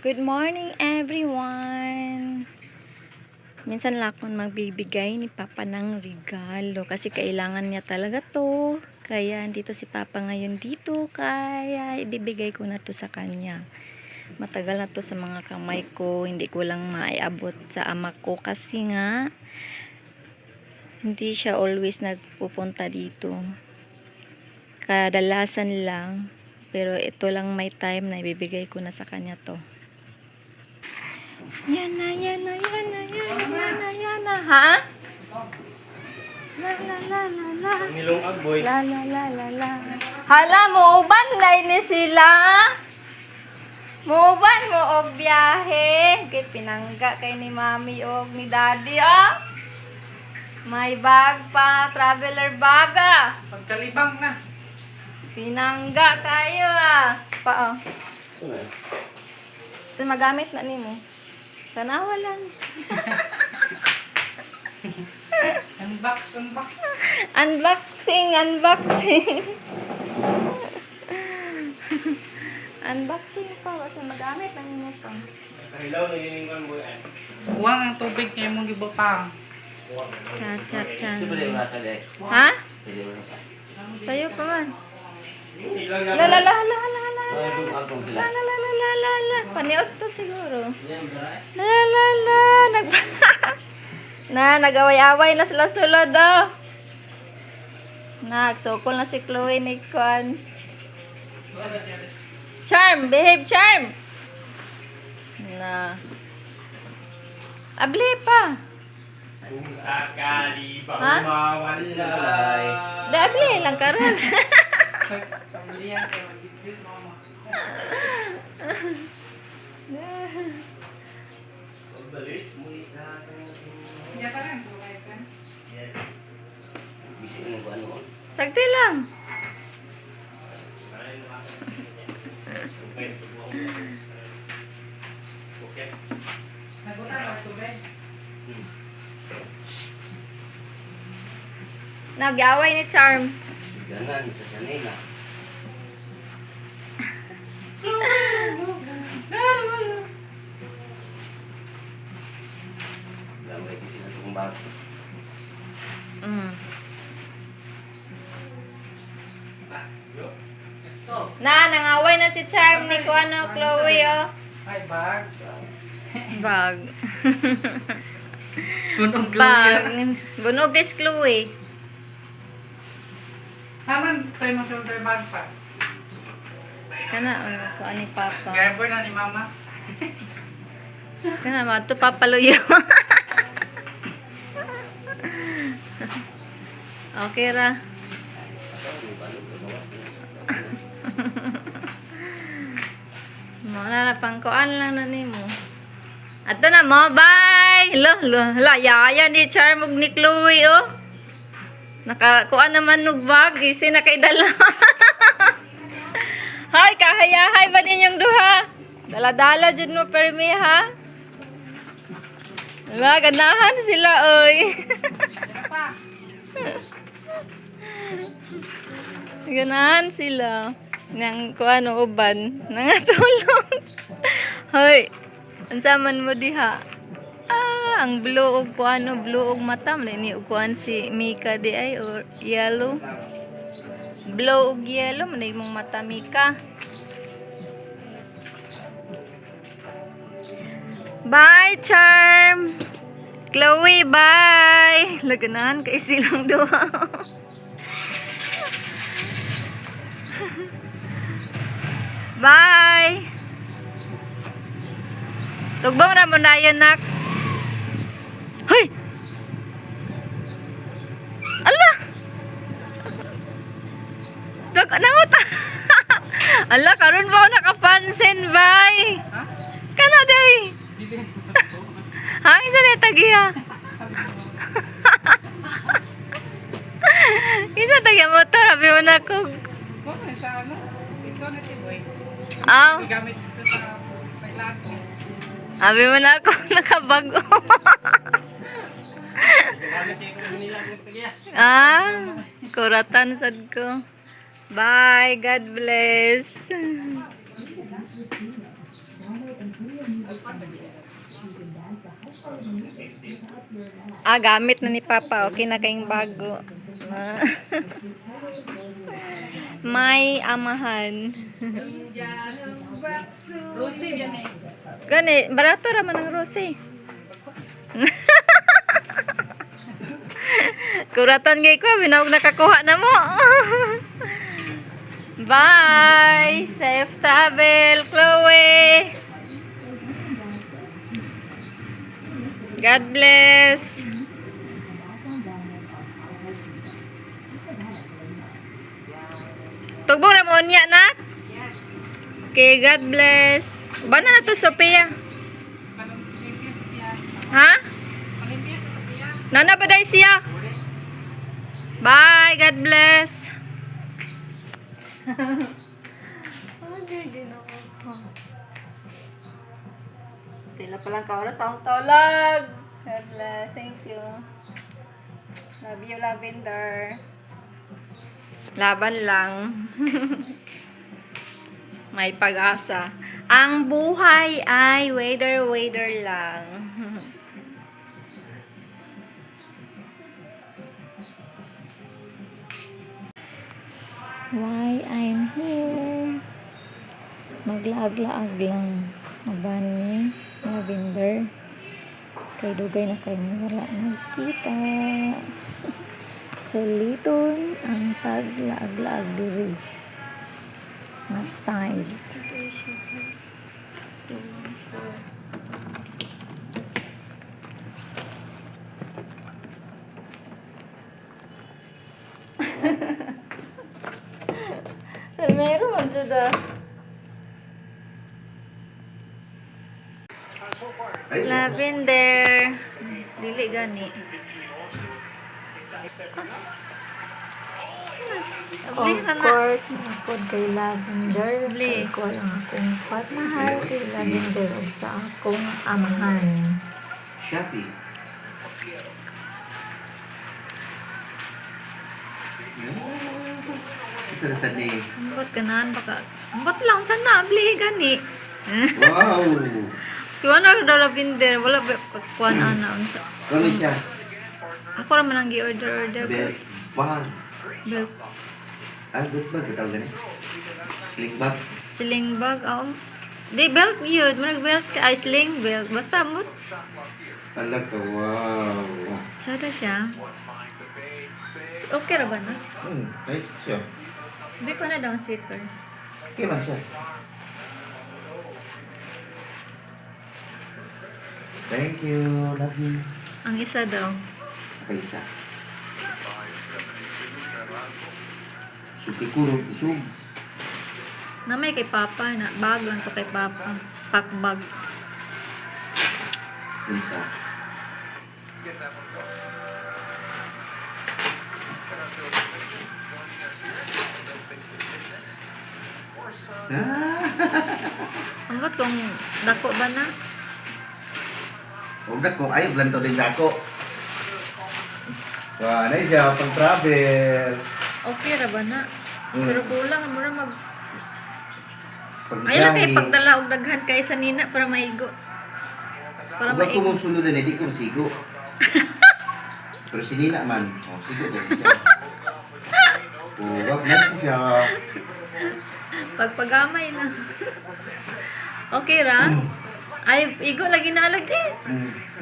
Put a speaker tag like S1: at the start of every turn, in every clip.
S1: Good morning, everyone! Minsan lang akong magbibigay ni Papa ng regalo kasi kailangan niya talaga to. Kaya andito si Papa ngayon dito, kaya ibibigay ko na to sa kanya. Matagal na to sa mga kamay ko, hindi ko lang maiabot sa ama ko kasi nga hindi siya always nagpupunta dito. Kadalasan lang, pero ito lang may time na ibibigay ko na sa kanya to. Yan na, yan na, yan na, yan na, yan na, yan na. Ha? La la la la la.
S2: Nilong agboy.
S1: La la la la la. Hala, muuban na ini sila. Muuban mo og biyahe. Kay pinangga kay ni Mami og ni Daddy, ah. May bag pa, traveler bag ah.
S3: Pagkalibang na.
S1: Pinangga kayo ah. Pa oh. So magamit na nimo. Tanawa lang.
S3: Unbox, unbox.
S1: Unboxing, unboxing. Unboxing pa kasi magamit na nimo pa.
S2: Kahilaw na yun yung boy.
S3: Kuwang ang tubig kay mong gibutang.
S1: Cha cha cha.
S2: Pwede mo nasa dek.
S1: Ha?
S2: Pwede mo nasa.
S1: Sayo pa man. La la la la la la. La la la la la la la. Paniod to siguro. La la la. Nag na nagaway-away na sila sulod oh. Nagsukol na si Chloe ni Kwan. Charm, behave, Charm. Na. Abli pa.
S2: Kung sakali ba
S1: Ha?
S2: mawala.
S1: Da abli lang karon.
S3: Pamilihan kayo. Magigil mama.
S2: Pagbalik mo.
S3: Hindi ka rin. Kumain ka.
S2: Bisik mo ko ano.
S1: Sagti lang.
S3: Nagutan ang tubig.
S1: Nag-away ni Charm.
S2: Ganan sa sanila. Lamay kasi na itong bago.
S1: Na, nangaway na si Charm ni Kuano, Chloe, oh.
S3: Ay, bag.
S1: Bag.
S3: Tunog.
S1: Bag. Bunog is Chloe.
S3: Haman tayo mo shoulder bag pa.
S1: Kana, oh, kuan ni Papa.
S3: Driver na ni mama.
S1: Kana, mato papaluyo. Okay ra. Mo na pang kuan lang na nimo. Ato na mo, bye. Lo, lo, la yaya ni Charm ug ni Chloe oh. Naka kuan naman og bag, isi na kay dala. Hay, kahayahay ba ninyong duha? Dala-dala jud mo permi ha. Wala, ganahan sila oy.
S3: Ano pa?
S1: Ganahan sila. Nang kuan uban, nangatulog. Hoy, unsa man mo diha? Ah, ang blue og kuan, blue og mata man ni og kuan si Mika di ay or yellow. Blue og yellow man imong mata, Mika. Bye, Charm. Chloe, bye. Laganahan kay silang duha. Bye. Tugbong ra mo na yun, nak. Hoy! Ala! Tug nanguta. Ala, karon pa ako nakapansin, bye.
S3: Ha?
S1: Kana day.
S3: Dili.
S1: Ha, isa na tagiya. Isa tagiya motor, abi mo na ko.
S3: Oh, sa ano? Ito na tiboy.
S1: Ah.
S3: Gamit ito sa taglaan ko.
S1: Abi mo na ako nakabago. Ah, kuratan sad ko. Bye, God bless. Ah, gamit na ni Papa. Okay na kayong bago. Ah. May amahan.
S3: Rosy, yan eh.
S1: Gani, barato ra man ang rose. Kuratan gay ko, binawag nakakuha na mo. Bye! Safe travel, Chloe! God bless! Tugbo ra mo niya, nak?
S3: Yes.
S1: Okay, God bless. Bana na to, Sophia.
S3: Palimpia sa tiya.
S1: Ha?
S3: Palimpia sa tiya.
S1: Nana ba day siya? Bye, God bless. Okay, ginoo ko. Tila palang ka oras akong tulog. God bless. Thank you. Love you, Lavender. Laban lang. May pag-asa. Ang buhay ay waiter, waiter lang. Why I'm here? Maglaag-laag lang. Uban ni Lavender. Kay dugay na kay wala nagkita. Suliton ang paglaag-laag diri. Nga side. Meron man jud ah. Lavender. Dili gani.
S4: Of course, nakod kay Lavender.
S1: Bli.
S4: Kay ko ang akong pagmahal kay Lavender ug sa akong amahan.
S2: Shopee. Ito na sa ni.
S1: Ambot ganahan baka. Ambot lang sana bli gani.
S2: Wow!
S1: Tuwa na daw lavender, wala ba kuan ana unsa.
S2: Kano siya?
S1: Ako ra man ang gi-order order ko.
S2: Belt bag.
S1: Belt.
S2: Ah, belt bag. Katawag gani? Sling bag.
S1: Sling bag aw. Di belt yun, murag belt ka ay sling belt. Basta mo
S2: Talaga, wow.
S1: sada siya. Okay ra ba na?
S2: Nice siya.
S1: Di ko na daw ang zipper.
S2: Okay man siya. Thank you. Love you.
S1: Ang isa daw.
S2: Okay, isa. Suki kurog, isog.
S1: Na may kay Papa na bag lang to kay Papa. Pack bag.
S2: Isa. Ah!
S1: Ambot kung dako ba na?
S2: Huwag ko, ayaw lang to din sa ako. Wah, na siya, pang travel.
S1: Okay ra ba na? Pero kulang mura mag
S2: Pag
S1: Ay lang kay pagdala og daghan kay sa nina para maigo. Para
S2: Huwag ko
S1: maigo.
S2: mong sunod na, hindi ko masigo. Pero si Nina man, oh, sigo din siya. Oh, wag na siya.
S1: Pagpagamay lang. Okay ra? Ay igo lagi na lagi.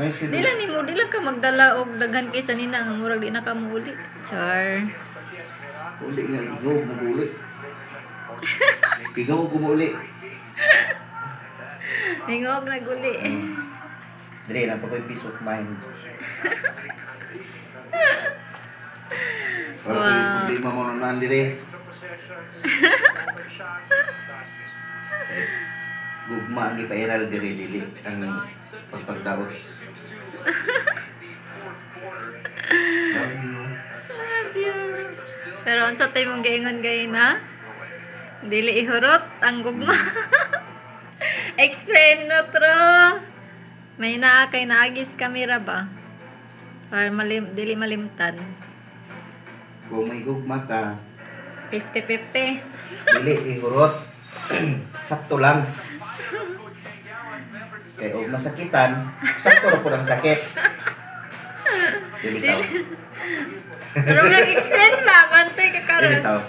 S2: Nice
S1: Di lang nimo, di lang ka magdala og daghan kay sa nina nga murag di na ka muuli. Char.
S2: Uli nga, ikaw muguli. Ikaw kumuli.
S1: Ningog naguli.
S2: Dre, na pa ko'y peace of mind. Wala ko'y problema mo naman, dire. Eh, gugma ang ipairal dire dili ang pagpagdaos. Love you.
S1: Love you. Pero unsa tay mong giingon gay na? Dili ihurot ang gugma. Explain no tro. May naa kay naagis kamera ba? Para malim, dili malimtan.
S2: Kung may gugma ka,
S1: 50-50.
S2: dili ihurot. Sakto lang. Kay og masakitan, sakto ra pud ang sakit. Dili bitaw.
S1: Pero nag-explain ba? Bantay ka
S2: Dili
S1: karon.
S2: bitaw.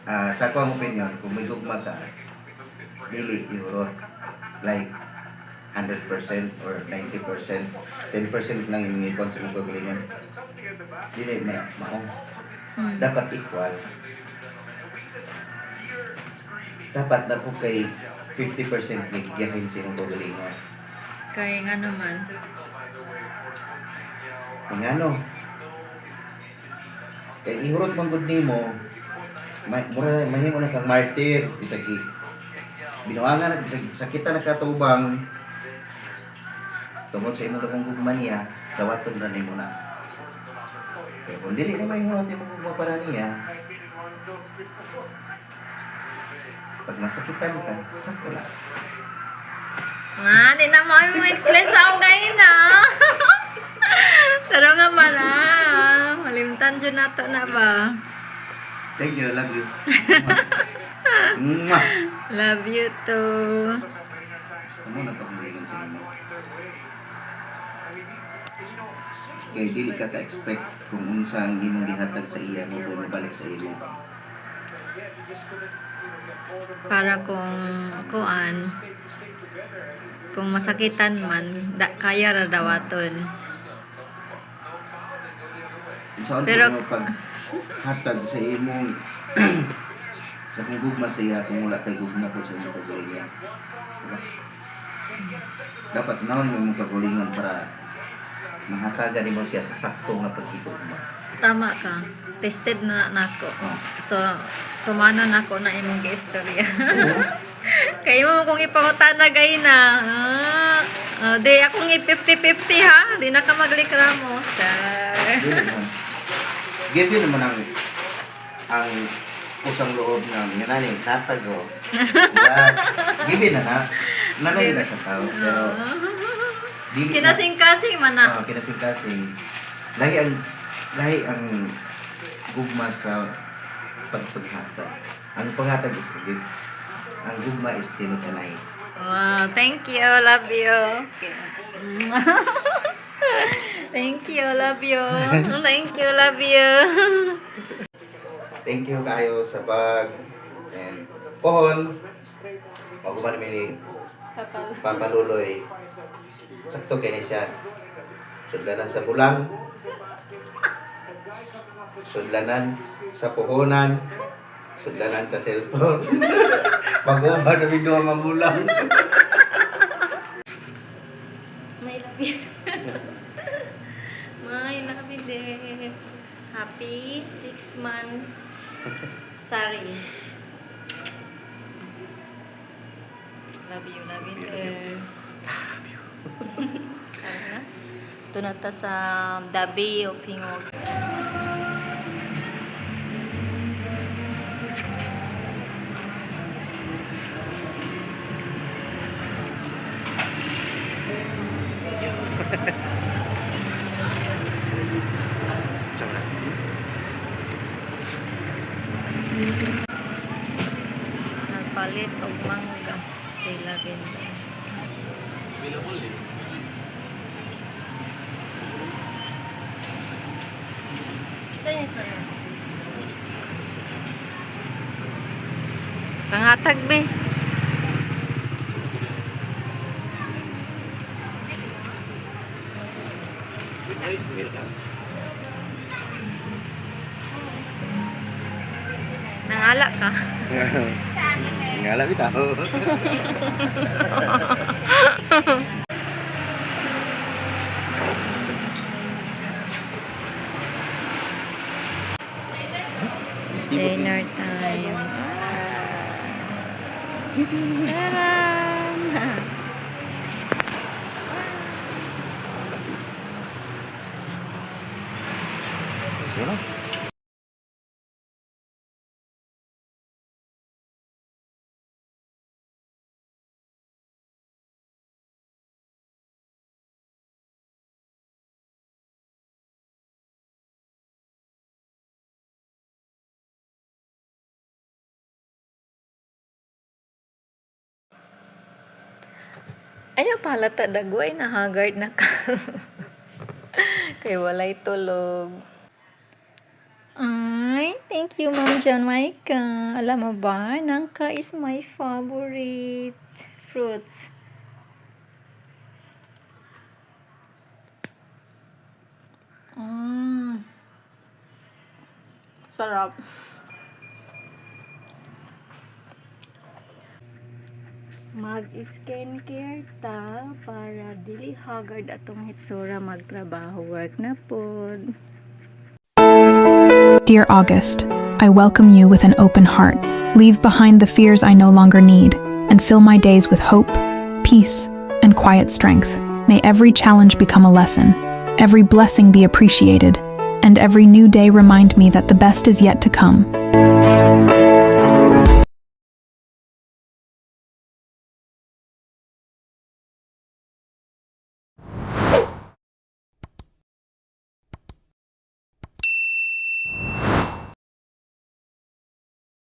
S2: Ah, sa akong opinion, kung may gugma ka, dili ihurot. Like 100% or 90%, 10% lang yung ikon sa imong kagalingon. Dili ma maong. Dapat equal. Dapat na po kay 50% ni giyahin sa imong kagalingon.
S1: Kaya nga naman.
S2: Ang ano, kay ihurot man gud nimo, mura mahimo na kang martyr bisag binuangan na bisag sakita na katubang tungod sa imong dakong gugma niya, dawaton ra nimo na. Kaya kung dili na mahimurot imong gugma para niya, pag masakitan ka, sakto lang.
S1: Ah, di na mo mo explain sa ako ngayon na. Pero nga pala, malimtan dyan nato na ba?
S2: Thank you, love you. Mwah!
S1: Love you too.
S2: Gusto mo na ito kung lingon sa imo. Kay dili ka ka-expect kung unsa ang imong gihatag sa iya mo kung mobalik sa imo.
S1: Para kung kuan, kung masakitan man, da, kaya ra dawaton.
S2: Unsaon
S1: Pero-
S2: mo pag hatag sa imong sa kung gugma sa iya kung wala kay gugma po sa imong kagalingon. Diba? Dapat naon mo imong kagalingon para mahatagan nimo siya sa sakto nga pagkigugma.
S1: Tama ka. Tested na nako.
S2: Oh.
S1: So, tumano na ako na imong giistorya. Kay mo kung ipangutana gay na. Ah, ah, di akong i-50-50 ha. Di na ka maglikramo. Char.
S2: Dili man. Given naman ang kusang loob ng nga nani hatag o. Diba? Given na na. Nanay na sa tao pero dili na
S1: Kinasing-kasing man na.
S2: Ah, kinasing-kasing. Lahi ang gugma sa pagpaghatag. Ang paghatag is a gift. Ang gugma is tinutanay.
S1: Wow, thank you. Love you. Okay. Thank you. Love you. Thank you. Love you.
S2: Thank you kayo sa pag and pohon. Maguman namin ni Papaluloy. Sakto kay ni siya. Sudlanan sa bulang. Sudlanan sa puhunan. Sudlanan sa cellphone. Bago ba namin doon ang bulang?
S1: My love you. My love you there. Happy 6 months. Sorry. Love you there. Love you. Tara na. Ito na ta sa Dabi of Hingog. Nagpalit og mangga si Lavender. Pangatag be. Nangala ka.
S2: Ngala bitaw.
S1: Dinner time. Taran!
S2: Sino?
S1: Ayaw pala ta dagway na haggard na ka. Kay walay tulog. Ay, thank you, Ma'am Jamaica. Alam mo ba, nangka is my favorite fruits. Sarap. Mag-skincare ta para dili haggard atong hitsura magtrabaho, work na pod.
S5: Dear August, I welcome you with an open heart. Leave behind the fears I no longer need and fill my days with hope, peace, and quiet strength. May every challenge become a lesson, every blessing be appreciated, and every new day remind me that the best is yet to come.